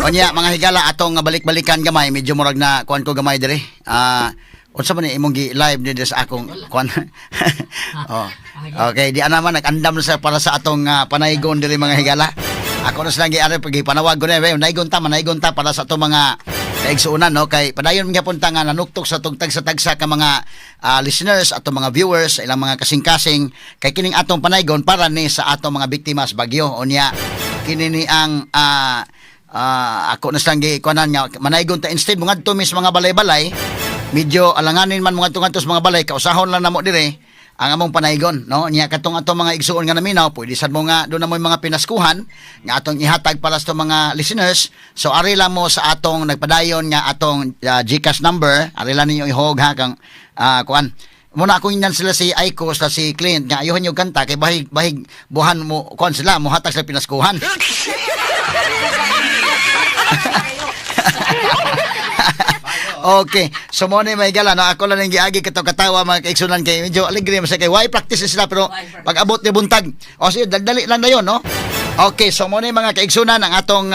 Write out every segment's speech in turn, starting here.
Onya, mga higala, atong balik-balikan gamay, medyo murag na kuan ko gamay dire. Unsa man ni imong gi live diri sa akong kuan? Oh. Okay, di ana man nag-andam na sa para sa atong panaygon diri, mga higala. Ako na silang gi-ari pag panawag ko na, eh, naigon ta, manaygon ta para sa atong mga kaigsuonan, no, kay padayon gyapon ta nga nanuktok sa atong tagsa-tagsa ka mga listeners, atong mga viewers, ilang mga kasing-kasing, kay kining atong panaygon para ni sa atong mga biktima sa bagyo. Unya kini ni ang ako na silang gi-kuanan nga manaygon ta instead mo ngadto mi sa mga balay-balay. Medyo alanganin man mo ngadto sa mga balay, kausahon lang namo dire ang among panaygon, no? Nya katong atong mga igsuon nga naminaw, pwede sad mo nga doon na mo yung mga pinaskuhan nga atong ihatag para sa atong mga listeners. So ari lang mo sa atong nagpadayon nga atong GCash number, ari lang ninyo ihog ha, kang kuan muna akong inan sila si Aiko sa si Clint nga ayuhan yung kanta kay bahig bahig buhan mo kuan sila mohatag sa pinaskuhan. Okay. So mo ni may gala, no, ako lang ang giagi kato katawa, mga kaigsunan, kay medyo alegre man sa kay why practice sila, pero pag abot ni buntag. O sige, dali lang na yon, no? Okay, so mo ni, mga kaigsunan, ang atong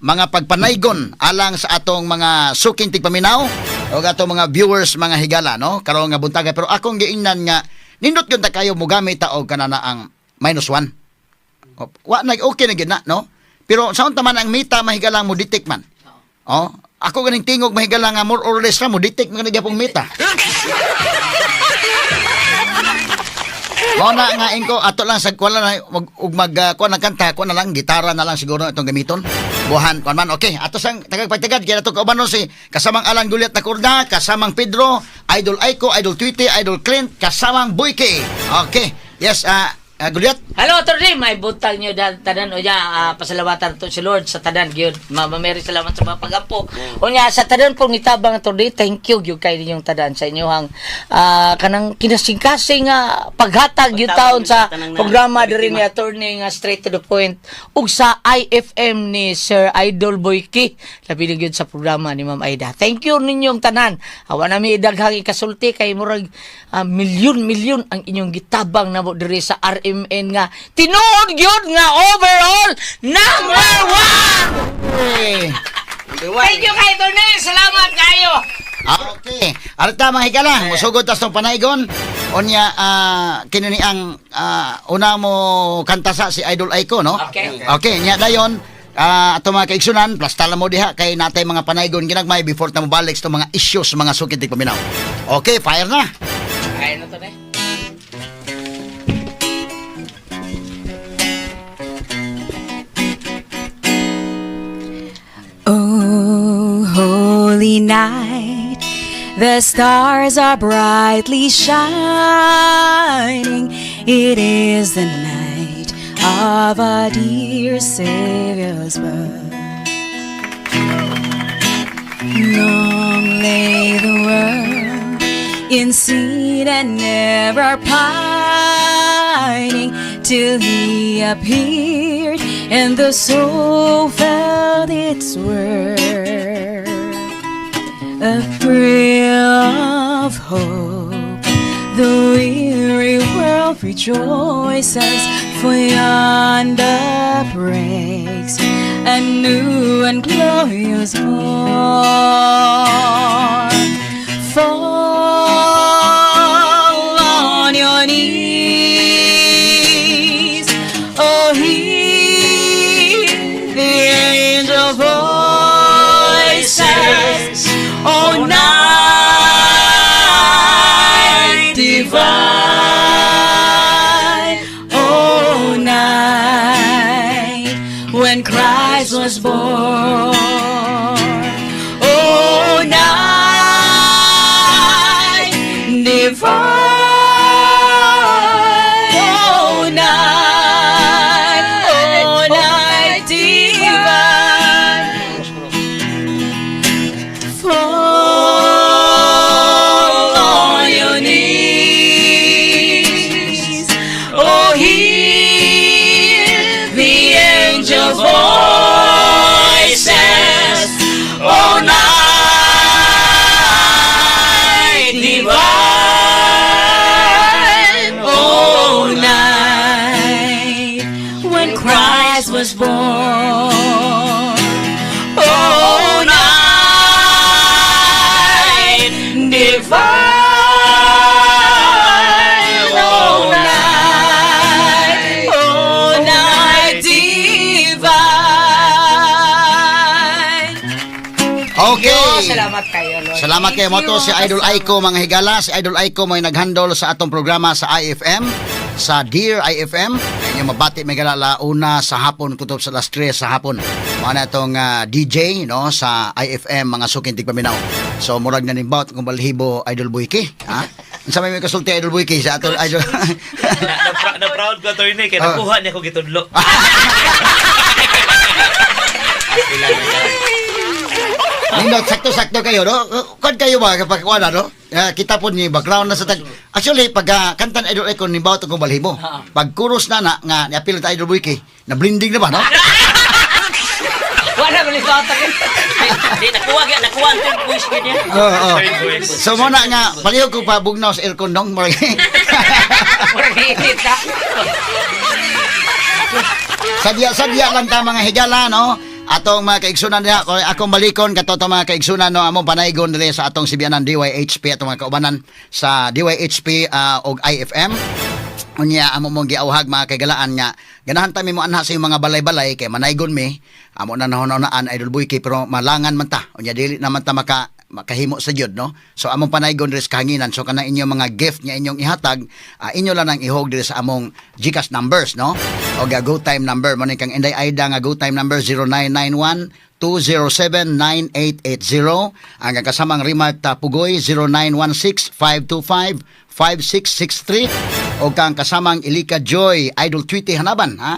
mga pagpanaygon alang sa atong mga suking tigpaminaw o atong mga viewers, mga higala, no, karon nga buntaga. Pero akong giingnan nga nindot gyud ta kayo mogamit ta og kanana ang -1. O, wa na, okay na gyud na, no? Pero sa unta man ang mita, mahigalang, mo detect man. Oh, ako ganing tingog, mahigala, nga more or less ra mo detect mga nagyapong mita. Mao na nga ingko ato lang sa kuan lang mag ug mag kuan na kanta, kuan na lang, gitara na lang siguro itong gamiton. Buhan kuan man. Okay, ato sang tagagpagtagad kaya ato kaubanon si kasamang Alan Guliat Nakurda, kasamang Pedro, Idol Aiko, Idol Tweety, Idol Clint, kasamang Boyke. Okay. Yes, Guliat. Hello, Atty. May buntag niyo tanan o ya, pasalamatan to si Lord sa tanan gyud. Mama Mary, salamat sa mga pagampo. Unya sa tanan pong nitabang, Atty, thank you gyud kay ninyong tanan sa inyong kanang kinasingkasing nga paghatag gyud taon sa programa diri ni Attorney nga Straight to the Point ug sa IFM ni Sir Idol Boyki, labi na gyud sa programa ni Ma'am Aida. Thank you ninyong tanan. Awa nami idaghang ikasulti kay murag milyon-milyon ang inyong gitabang namo diri sa RMN nga tinuod gyud nga overall number 1. Okay. Thank you kay Tony. Salamat kayo. Okay. Arta, mga higala, musugod tas tong panaygon. Unya kini ni ang una mo kanta sa si Idol Aiko, no? Okay. Okay, nya dayon ato mga kaigsunan, plastala mo diha kay natay mga panaygon ginagmay before ta mobalik sa mga issues, mga sukit paminaw. Okay, fire na. Kaya na to na. Oh, holy night, the stars are brightly shining. It is the night of our dear Savior's birth. Long lay the world in sin and error pining till he appeared and the soul felt its worth. A thrill of hope, the weary world rejoices, for yonder breaks a new and glorious morn. Fall on your knees, oh, hear the angel voices, oh, night divine, oh, night when Christ was born. Oh, night divine, oh, night divine. Fall on your knees. Oh, hear the angel voices. Oh, night divine. Salamat Thank kay you, mo to si mga Idol kasama. Aiko, mga higala. Si Idol Aiko may naghandle sa atong programa sa IFM, sa Dear IFM. Inyo mabati may gala 1 sa hapon kutob sa alas 3 sa hapon. Mao na itong DJ, no, sa IFM, mga suking tigpaminaw. So murag na nimbaut kung balhibo, Idol Boyke, ha? Unsa may kasulti, Idol Boyke, sa atong Idol? Na proud ko, attorney, kay nakuha niya ko gitudlo. Nindot, sakto-sakto kayo, no? Kuan kayo ba kapag kuan, no? Kita po ni background na sa tag. Actually, pag kantan Idol Icon ni Bawat kong balhibo. Pag kuros na na nga niapil ta Idol Boyke, na blending na ba, no? Wala man ito. Di, nakuha, nakuha ang third voice gid niya. Oo. Third voice. So mo na nga palihog ko pa bugnaw sa aircon dong. Murag init na. Sadya-sadya lang ta, mga higala, no? Atong mga kaigsunan diha, kung akong balikon kato to mga kaigsunan, no, among panaygon diri sa atong sibianan DYHP, atong mga kaubanan sa DYHP og IFM. Unya amo mong giawhag, mga kaigalaan, nga ganahan ta mi mo anha sa inyong mga balay-balay kay manaygon mi amo na nahunahunaan, Idol Boyke, pero malangan man ta, unya dili naman ta makahimo sa jud, no? So among panaygon diri sa kahanginan. So kanang inyong mga gift nga inyong ihatag, inyo lang ang ihog diri sa among GCash numbers, no, o ga go time number mo ni kang Inday Aida nga go time number 0991 207-9880. Ang kasamang Rimart Pugoy 0916-525-5663 o kang kasamang Ilika Joy Idol Tweety Hanaban, ha?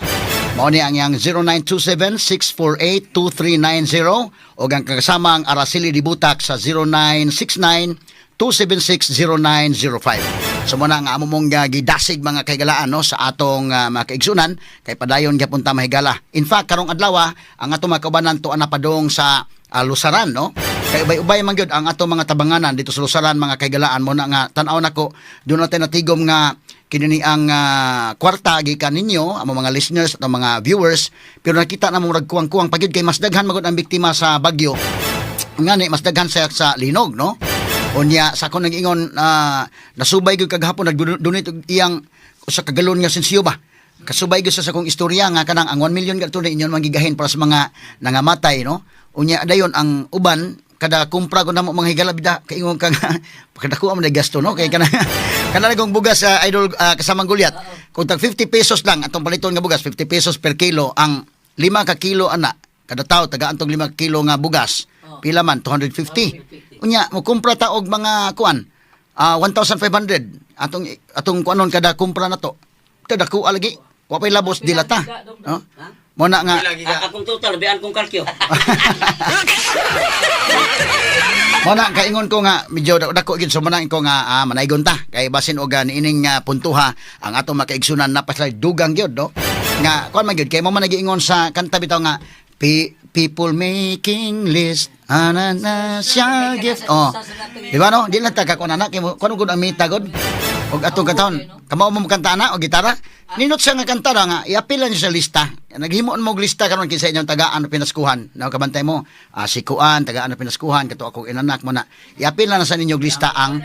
Mao ni ang iyang 0927-648-2390 o ang kasamang Araceli Dibutak sa 0969-276-0905. So muna nga amo mong gidasig, mga kaigalaan, no, sa atong mga kaigsunan kay padayon gyapon ta mahigala. In fact, karong adlaw ang atong mga kaubanan tuan na padung sa Lusaran, no. Kay ubay-ubay man gyud ang atong mga tabanganan dito sa Lusaran, mga kaigalaan. Mo na nga tan-aw nako doon natin natigom nga kini ang kwarta gikan ninyo ang mga listeners at ang mga viewers, pero nakita na mo murag kuwang-kuwang pagyud kay mas daghan magud ang biktima sa bagyo, ngani mas daghan sa linog, no? Unya sa ako nag-ingon, nasubay gyud kagahapon, nag-donate og iyang usa ka galon nga sensiyo ba. Kasubay gyud sa akong istorya nga kanang ang 1 million gadto na inyon manggigahin para sa mga nangamatay, no? Unya dayon ang uban kada kumpra ko namo, mga higala, bida kaingon ka nga pakadako man gasto, no? Kay kana kana kong bugas sa idol, kasamang gulyat, kung tag 50 pesos lang atong paliton nga bugas, 50 pesos per kilo ang 5 ka kilo ana, kada tao tagaan tong 5 kilo nga bugas, pila man? 250. Unya mo kumpra ta og mga kuan, 1,500 atong atong kuanon kada kumpra na to, kada kuha lagi wa pay labos dilata, no? Mo na nga Akong total, bian kong kalkyo. Mo na kaingon ko nga medyo dako gid, so mo na ko nga manaygon ta kay basin og niining puntuha ang atong makaigsunan na pasay dugang gyud, no? Nga kuan man gyud kay mo man nagiingon sa kanta bitaw nga "People making list anana siya gift," oh, di ba, no? Di lang ta ka kuan ana kay kuan gud ang mita gud og atong kantahon. Kamao mo kanta ana og gitara, ninot siya nga kanta ra nga iapil niya sa lista. Naghimo mo og lista karon kinsa inyong tagaan o pinaskuhan, no? Kabantay mo, si kuan tagaan o pinaskuhan kato akong inanak mo na iapil na sa ninyong lista ang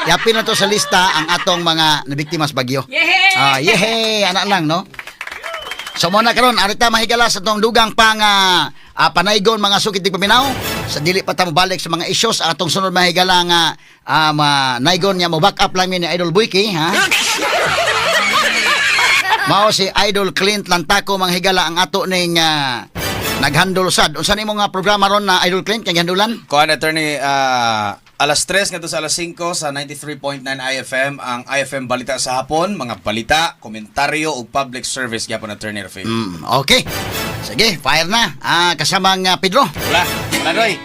iapil na to sa lista ang atong mga nabiktima sa bagyo. Yehey! Yehey, anak lang, no? So muna karon arita mahigala sa atong dugang pang panaygon, mga sukit di paminaw, sa dili pa ta mobalik sa mga issues atong sunod, mahigala, nga naygon nga mo back up lang mi ni Idol Boyke, ha. Mao si Idol Clint Lantaco, mga higala, ang ato ning naghandol sad. Unsa nimo nga programa ron na, Idol Clint, kay gihandulan? Kuan, attorney, alas 3 ngadto sa alas 5 sa 93.9 IFM ang IFM Balita sa Hapon, mga balita, komentaryo ug public service gyapon, Attorney Rafi. Okay. Sige, fire na. Kasamang Pedro. Wala, wala doy.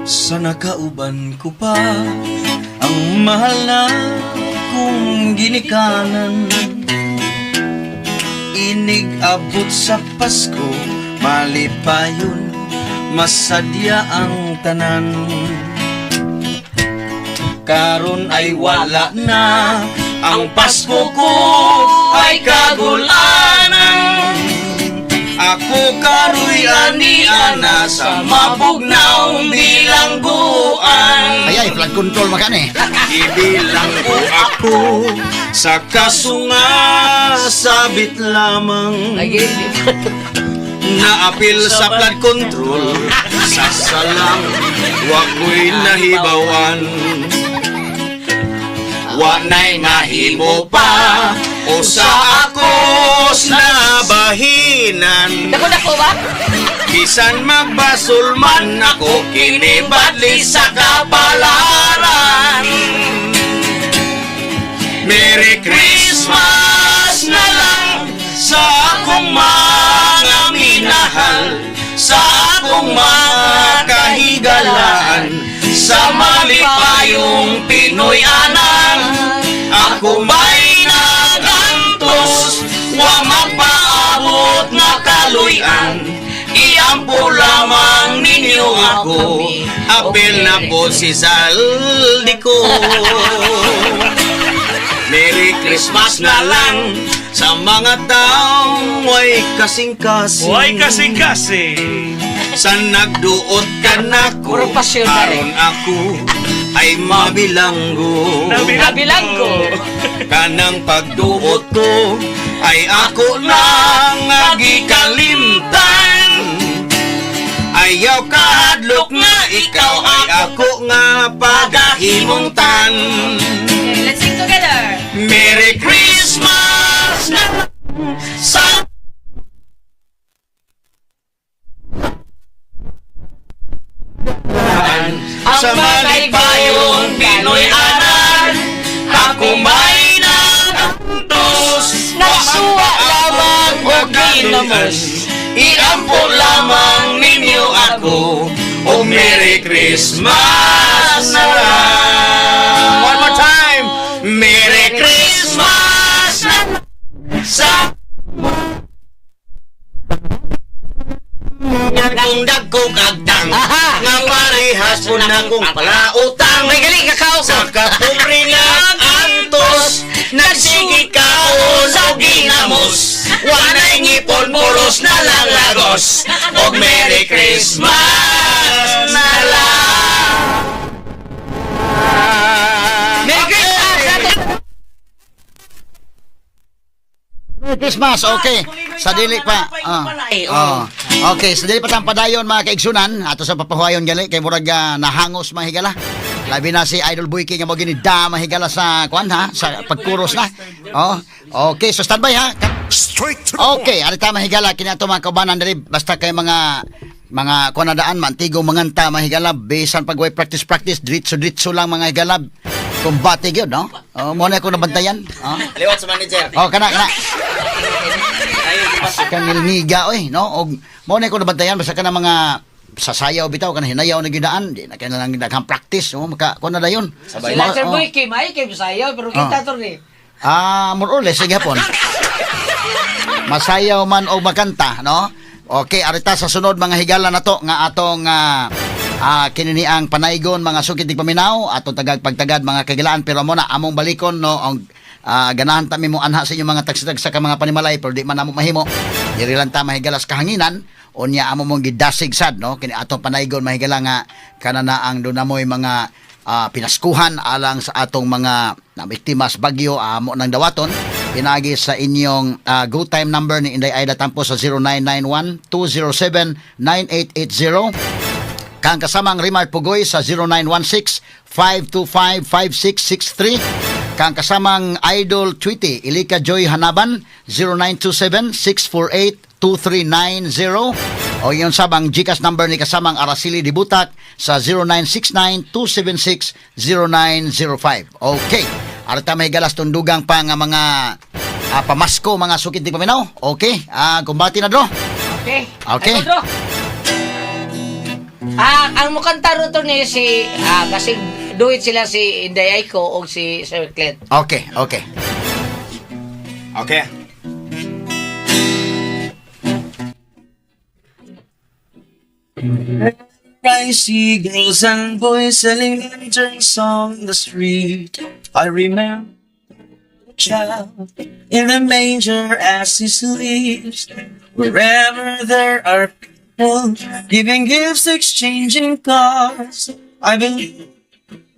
Sana kauban ko pa ang mahal na kong ginikanan. Inig abot sa Pasko, malipayon, masadya ang tanan. Karon ay wala na, ang Pasko ko ay kagulanan. Ako karoy Kaniana sa mabugnaw bilangguan. Ay, ay, flood control makan eh. Ibilang ko ako sa kasunga, sabit lamang Lagi. naapil sa flood control sa salang wa ko'y nahibawan. Wa na'y nahimo pa o sa akos nabahinan. Dako dako ba? Bisan magbasol man ako, kinibadli sa kapalaran. Merry Christmas na lang sa akong mga minahal, sa akong mga kahigalaan, sa malipayong Pinoy anan. Ako may nagantos, wa mapaabot nga kaluyan. Iampo lamang ninyo ako, apil na po si Zaldy Co. Merry Christmas na lang sa mga taong way kasing-kasing. Way kasing-kasing. Sa nagduot ka nako, Puro pasyon na rin. aron ako ay mabilanggo. Nabilanggo. Kanang pagduot ko ay ako lang agikalimtan. Ayaw kahadlok nga ikaw ay ako nga pagahimungtan. Okay, let's sing together. Merry Christmas na sa sa malipayong Pinoy anan, ako may nagantos. Nagsuwa lamang o ginamos. Iampo lamang ninyo ako o Merry Christmas na lang. One more time. Merry Christmas na sa kung dagko kagdang Aha! nga parehas po na kong palautang. May gali kakao ko. Sa kapobre nga antos, nagsige kaon og ginamos, walay ngipon, pulos na lang lagos, og Merry Christmas na lang. Merry Christmas! Merry Christmas, okay. Sa dili pa. Ah. Oh. Okay, sa dili pa tang padayon, mga kaigsunan, ato sa papahuayon gali kay murag nahangos mga higala. Labi na si Idol Boyki nga mo gini da mahigala sa kuan ha, sa pagkuros na. Oh, okay, so standby ha. Straight to the Okay, arita mahigala kini ato mga kaubanan diri, basta kay mga kuan na daan mantigo manganta mahigala, bisan pag way practice practice, diretso diretso lang mga higala. Kumbate gyud no. Oh, mo na ako nabantayan. Oh. Liwat sa manager. Oh, kana kana. Kang ilniga oy, no? Og mo na ko nabantayan basta kana mga sasayaw bitaw kana hinayaw na gidaan, di na kailangan lang daghang practice, oh, maka kuan na dayon. Sabay. Sila Sir Oh. Boy Kim, ay kay Bisayaw, pero kita to ni. Ah, more or less sige hapon. Masayaw man o makanta, no? Okay, arita sa sunod mga higala na to nga atong kininiang panaygon mga sukit di paminaw atong tagag pagtagad mga kagilaan, pero mo na among balikon no ang ganahan ta mi mo anha sa inyong mga tagsitag sa mga panimalay, pero di man namo mahimo, diri lang ta mahigalas kahanginan. Unya amo mong gidasig sad no kini atong panaygon mahigala nga kanana ang dunamoy mga pinaskuhan alang sa atong mga nabiktima sa bagyo, amo ng dawaton pinaagi sa inyong go time number ni Inday Aida Tampo sa 0991 207 9880, kang kasamang Rimar Pugoy sa 0916-525-5663. Kang kasamang Idol Tweety, Ilika Joy Hanaban, 0927-648-2390. O yun sabang GCash number ni kasamang Araceli Dibutak sa 0969-276-0905. Okay. Arta may galas tundugang pa nga mga pamasko mga sukit di paminaw. Okay. Kumbati na dro. Okay. Okay. Ay, Pedro. Ang mukanta ro to ni si kasi duit sila si Inday Aiko o si Sir Clint. Okay. Okay. I see girls and boys selling lanterns on the street. I remember the child in the manger as he sleeps. Wherever there are people Giving gifts, exchanging cards. I believe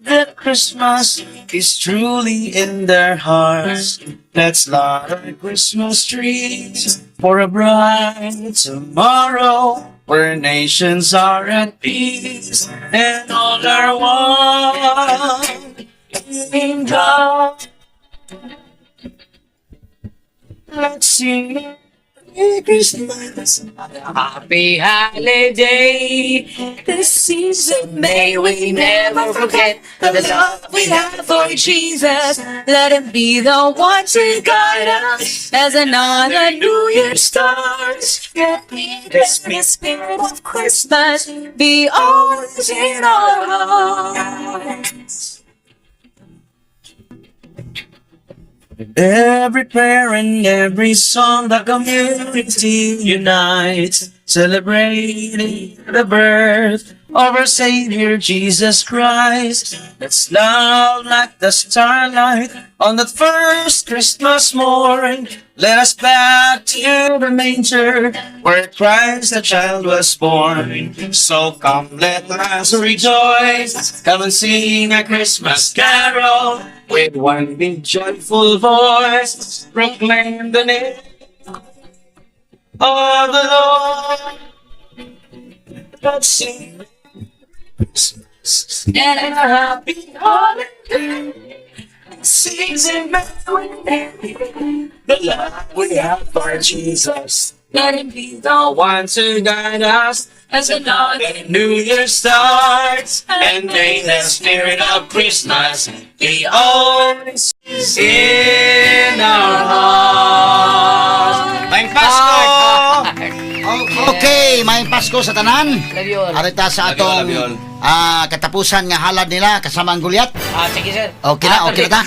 that Christmas is truly in their hearts. Let's light our Christmas trees for a bright tomorrow where nations are at peace and all are one in God. Let's sing Merry Christmas. Happy holiday. This season may we never forget the love we have for Jesus. Let him be the one to guide us as another new year starts. Let me the spirit of Christmas be always in our hearts. Every prayer and every song, the community unites, celebrating the birth of our Savior Jesus Christ. Let's love like the starlight on the first Christmas morn. Let us back to the manger where Christ the child was born. So come, let us rejoice. Come and sing a Christmas carol with one big joyful voice. Proclaim the name of the Lord. Let's sing Christmas and a happy holiday. Season the love we have for Jesus. Let him be the one to guide us as another New Year starts. And may the spirit of Christmas be always in our hearts. Maayong Pasko! Okay, may Pasko sa tanan. Love you all. Arita sa Love you all, atong love you all. Katapusan nga halad nila kasama ang Goliath. Ah, sige, sir. Okay na, Ah, okay na ta.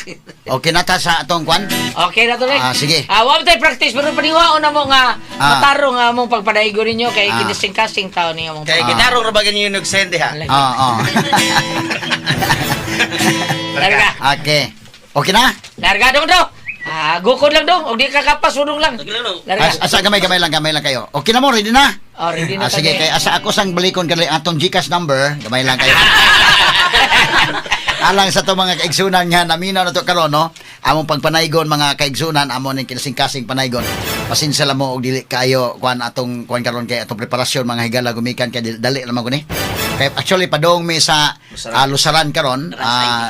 Okay na ta sa atong kwan. Okay na tuloy. Ah, sige. Ah, wa tay practice pero paniwaon na mo nga matarong nga mong pagpadaigo ninyo kay kinising-kasing taon niyo mong. Kay gitarong ra ba ganyan yung nagsend ha? Oo. Larga. Okay. Okay na? Larga dong do. Ah, gukod lang dong. Og di ka kapas udong lang. Larga. Asa gamay gamay lang, gamay lang kayo. Okay na mo, ready na? Oh, ready na Ah, sige, kami. kay asa ako sang balikon kanila atong GCash number, gamay lang kayo. Alang sa to mga kaigsunan nga naminaw na to karon, no. Among pagpanaygon, mga kaigsunan, amo ning kinasing-kasing panaygon. Pasensya lang mo og dili kayo kuan atong kuan karon kay atong preparasyon, mga higala, gumikan kay dali lamang ko ni. Kay actually padong mi sa Lusaran karon.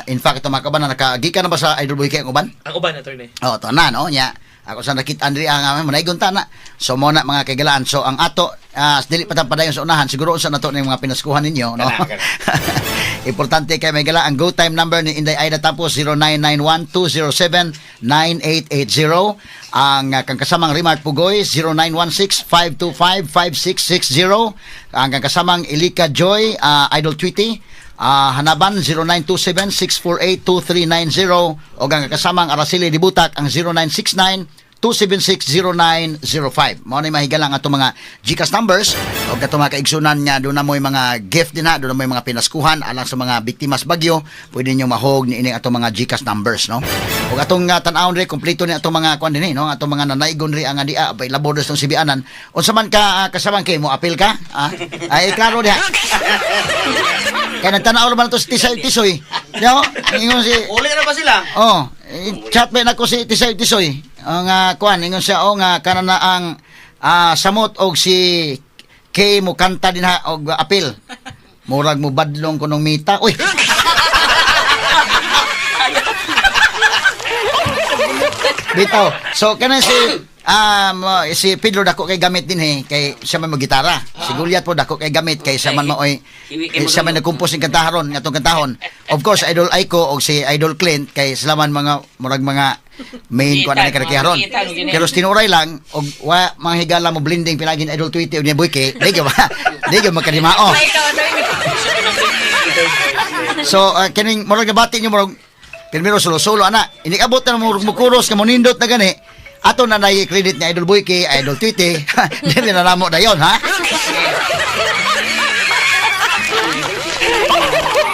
In fact, ito mga kabanan, nakagikan na ba sa Idol Boy kay ang uban? Ang uban, attorney. Oh, to na no nya. Ako sa nakita Andrea nga manaygon ta na. So mo na, mga kaigalaan. So ang ato dili pa ta padayon sa unahan, siguro unsa na to ning mga pinaskuhan ninyo, no. Kana, kana. Importante kay may gala ang go time number ni Inday Aida Tapos, 0991-207-9880. Ang kang kasamang Remart Pugoy, 0916-525-5660. Ang kang kasamang Ilika Joy, Idol Tweety, Hanaban, 0927-648-2390, o ang kasamang Araceli Dibutak ang 0969 276-0905. Mao na mahigalang atong mga GCash numbers o katong mga kaigsunan nga doon na mo'y mga gift din na, doon na mo'y mga pinaskuhan alang sa mga biktimas bagyo, pwede niyo mahog ni ining atong mga GCash numbers, no? O atong tan-awon rin, kompleto ni atong mga kuan din, eh, no? Atong mga nanaigon rin ang dia, bay labor sa sibianan. Unsa man ka kasamang kay mo apil ka? Ah? Ay klaro diha. Kaya nagtanaw naman to si Tisay Tisoy. No? Ingon si Uli na ba sila? Oh, eh, chat ba nako si Tisay Tisoy. Ang kuan ingon siya oh nga kana na ang samot og si K mo kanta din ha og apil. Murag mo badlong kunong mita. Uy. Bitaw. So kana si si Pedro dako kay gamit din eh kay siya man magitara. Si Goliath po dako kay gamit kay siya man maoy eh, siya man nagkumpos ning kantahon ngatong kantahon. Of course Idol Aiko og si Idol Clint kay sila man mga murag mga main kuan ani karakiharon. Pero tinuray lang og wa mga higala mo blending pinagin Idol Tweety og ni Boyke, di gyud ba? Di gyud makadimao. So kining murag nabati niyo murag primero solo-solo ana. Inikabot na murag mukuros nga monindot na gani. Ato na nay credit ni Idol Boyke, Idol Tweety. Dili na namo dayon ha.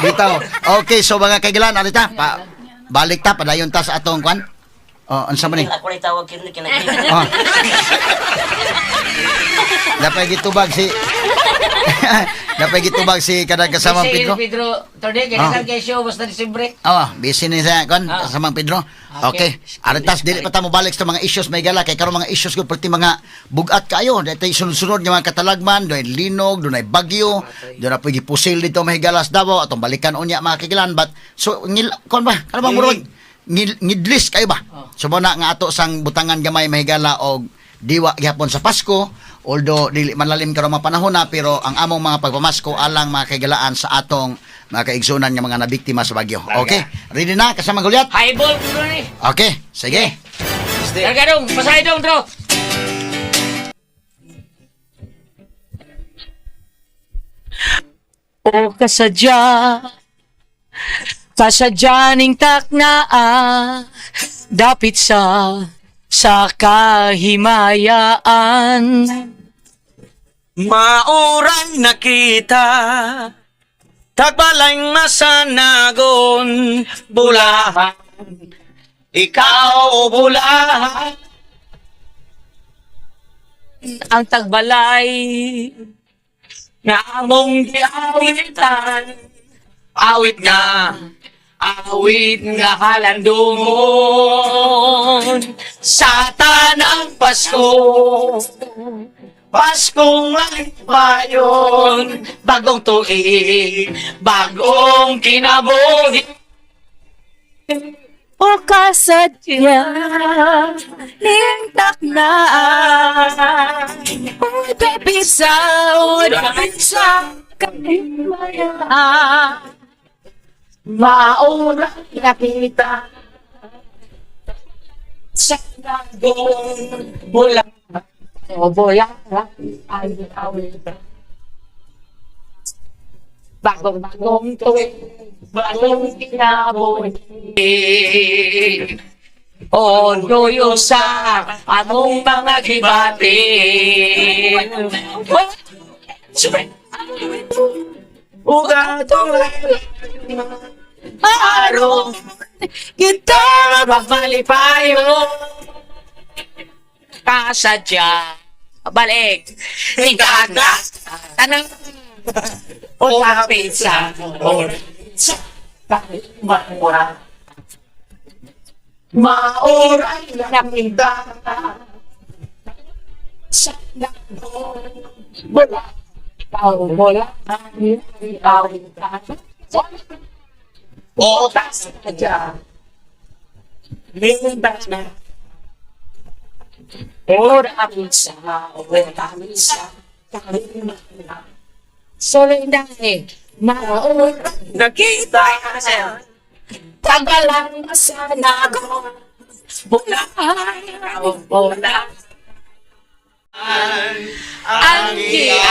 Bitaw. Okay, so mga kaigilan, arita, pa, balik ta padayon ta sa atong kwan. Oh, unsa man ni? Ako na tawag kini kinagin. Oh. Dapat gitubag si Napay gitubag si kanang kasamang Busy Pedro. Pedro, Torde, kaya ah. Kay show basta Disyembre. Oh, busy ni sa kon Ah. kasamang Pedro. Okay. Okay. Aritas dili pa ta mobalik sa mga issues may gala kay karon mga issues gud perti mga bugat kaayo. Dahil sunod-sunod nga mga katalagman, dunay linog, dunay bagyo, dunay pud gipusil dito mahigala sa Davao atong balikan unya mga kagilan, but so ngil kon ba kana bang murag ngidlis kayo ba? So mo na nga ato sang butangan gamay mahigala og diwa gihapon sa Pasko, although dili man lalim karon mga panahon na, pero ang among mga pagpamasko alang mga kaigalaan sa atong mga kaigsunan nga mga nabiktima sa bagyo. Okay, ready na kasama Goliath? Highball ko ni. Okay, sige. Larga dong, pasahay dong, bro. O kasadya, kasadyaning taknaa, dapit sa kahimayaan. Maurang nakita, tagbalang masanagon, bulahan, ikaw bulahan. Ang tagbalay, Nga among giawitan, awit nga halandumon sa tanang Pasko. Paskong malipayon, bagong tuig, bagong kinabuhi. O kasadya ning taknaan, o dapit sa, o dapit sa kahimayaan. Maurang nakita sa dagong bula o bula ay awit. Bagong bagong tuwing, bagong kinabuhi. O doyo sa among mga gibati. Ugatong Araw Kita malipayo kasadya balik tingkata tanang o kapit sa o sa maura maura nakita sa wala wala o kasadya. Lintas na. Ora sa, ora sa, Solendae, maura nakita. tagalang masanago, bulay, bulay. Ang giawitan!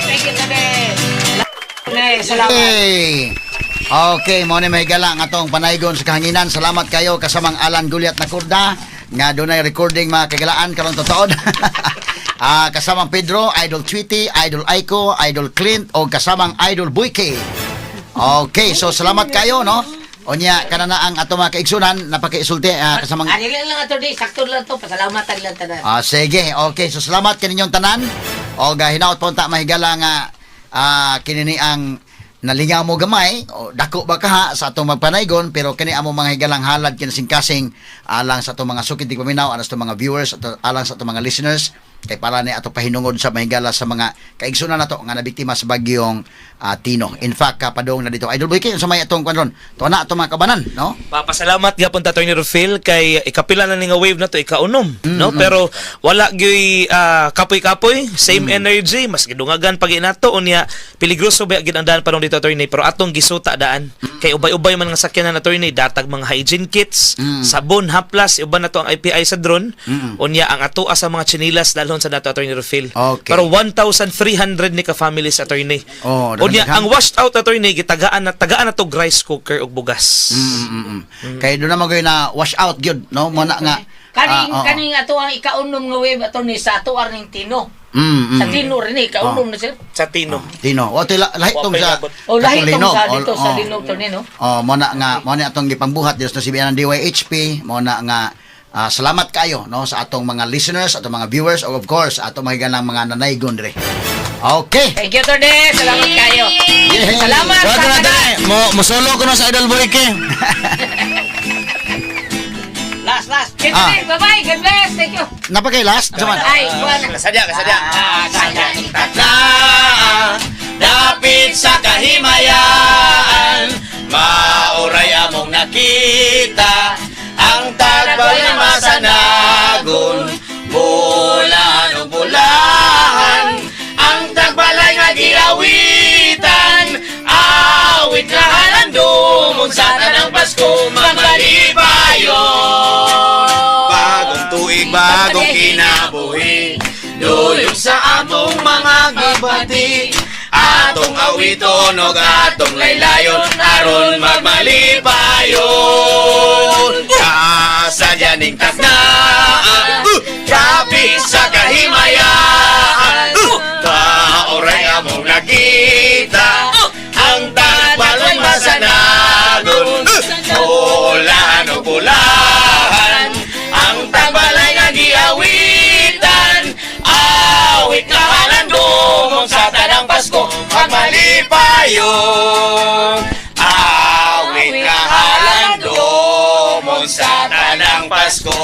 Thank you, Tade. Salamat. Okay. Okay, mo ni may gala ang atong panaygon sa kahanginan. Salamat kayo kasamang Alan Guliat na kurda nga dunay recording mga kagalaan karon totoo. Ah, kasamang Pedro, Idol Tweety, Idol Aiko, Idol Clint o kasamang Idol Buike. Okay, so salamat kayo no. Unya kana na ang atong mga kaigsunan napakiisulti kasamang Ano lang lang ato di, sakto lang to, pasalamatan lang tanan. Ah, sige. Okay, so salamat kaninyong tanan. O hinaot po ta mahigala nga kinini ang nalingaw mo gamay o dako ba kaha sa atong magpanaygon, pero kini amo mga higalang halad kinasingkasing alang sa atong mga sukid di paminaw, alang sa atong mga viewers at alang sa atong mga listeners kay para ni ato pahinungod sa mahigala sa mga kaigsunan nato nga nabiktima sa bagyong Tino. In fact, kapadong na dito. Idol Boy, kayo sa may atong kwan ron. Tuwa na atong mga kabanan, no? Papasalamat gyapon ta Attorney Rufil kay ikapila na ni nga wave na to, ikaunom, no, pero wala gyoy kapoy-kapoy, same energy, mas gidungagan pag inato. Unya peligroso ba gid ang daan pa dito, attorney, pero atong gisuta daan kay ubay-ubay man nga sakyanan, attorney, datag mga hygiene kits, sabon, haplas, uban na to ang IPI sa drone. Unya ang atoa sa mga tsinilas dalhon sa nato, Attorney Rufil. Pero 1,300 ni ka families, attorney. Oh, unya daghan. ang washed out, attorney, gitagaan na tagaan na to rice cooker ug bugas. Kay doon naman kayo na wash out gyud, no? Mo na nga Kaning oo. kaning ato ang ikaunom nga wave ato ni sa ato ning Tino. Sa Tino rin eh, kaunom na sir. Sa Tino. Tino. O tila lahi tong sa O lahi katong tong linog. sa dito sa Oh. linog to ni no. Oh, mo na nga mo na atong gipambuhat dito sa CBN ng DYHP, mo na nga salamat kayo no sa atong mga listeners, atong mga viewers, o of course atong mga higalang mga nanaygon dire. Okay. Thank you, Tony. Salamat kayo. Yay. Salamat Wag sa na tanan. dali. Mo musolo ko na sa Idol Boy K. Last, last. Thank you, Tony. Bye-bye. God bless. Thank you. Napakay last zaman. Ay, buwan. Kasadya, kasadya. Ah, sadya. Na dapit sa kahimayaan, mauray among nakita ang tagbalay masanagon, bulan o bulahan, ang tagbalay nga giawitan, awit nga halandumon sa tanang Pasko magmalipayon. Bagong tuig, bagong kinabuhi, dulog sa among mga gibati, atong awiton og atong laylayon, aron magmalipayon. Kasadyaning taknaan, dapit sa kahimayaan, kaoray among nakita, ang tagbalay masanagon, bulahan o bulahan, ang tagbalay nga giawitan, awit nga halandumong sa tanang Pasko, magmalipayon. Awit nga halandumong sa tanang Pasko,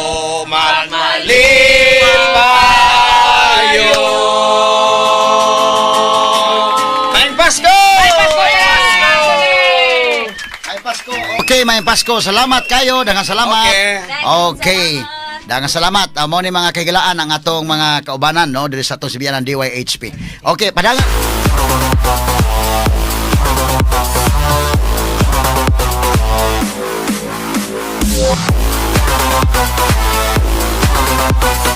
magmalipayon. Maayong Pasko! Pasko yan! Ay Pasko. Okay, may Pasko. Salamat kayo. Daghang salamat. Okay. Okay. Daghang salamat. Mo ni mga kahigalaan ang atong mga kaubanan no diri sa atong sibiyan ng DYHP. Okay, padang.